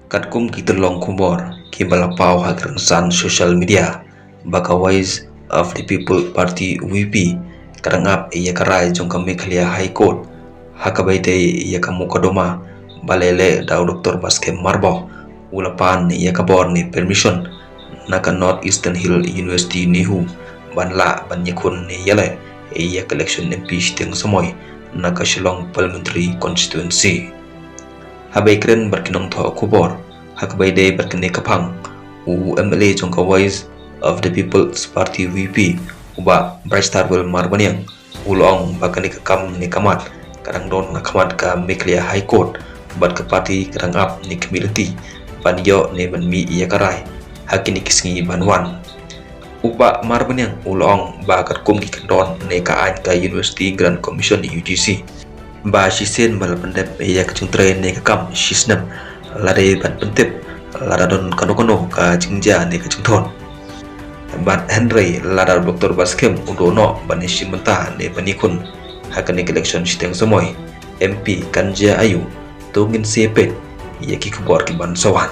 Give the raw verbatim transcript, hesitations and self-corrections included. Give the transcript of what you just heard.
Katkum ki tyllong khubor kiba la paw ha ki rynsan social media, ba ka Voice of the People Party, V P, ka dang ap ïa ka rai jong ka Meghalaya High Court ha kaba ïadei ïa ka mukotduma ba la leh da u Doctor Baskem Marbaniang, u la pan ïa ka bor ne permission na ka North Eastern Hill University, NEHU, ban lah ban ïakhun ne ïaleh ïa ka election M P shiteng samoi na ka Shillong Parliamentary Constituency. Haba ïakren bad ki nongthoh khubor ha kaba ïadei bad kane ka phang, u M L A jong ka Voice of the People's Party, V P, u Bah Brightstarwell Marbaniang, u la ong ba kane ka kam ne ka mat ka dang don ha khmat ka Meghalaya High Court, bad ka party ka dang ap ne ka mih lynti ban ïoh ne ban mih ïa ka rai ha kine ki sngi ban wan. U Bah Marbaniang u la ong ba katkum ki kyndon ne ka aiñ ka University Grant Commission, U G C, ba shisien ba la pyndep ïa ka jingtrei ne ka kam shisnem, la dei ban pyntip lada don kano kano ka jingjia ne ka jingthut. Bad hynrei lada u Doctor Baskem u duh noh ban ïashim bynta ne ban ïakhun ha kane ka election shiteng samoi M P kan jia aïu, to ngin sa peit ïa ki khubor ki ban sa wan.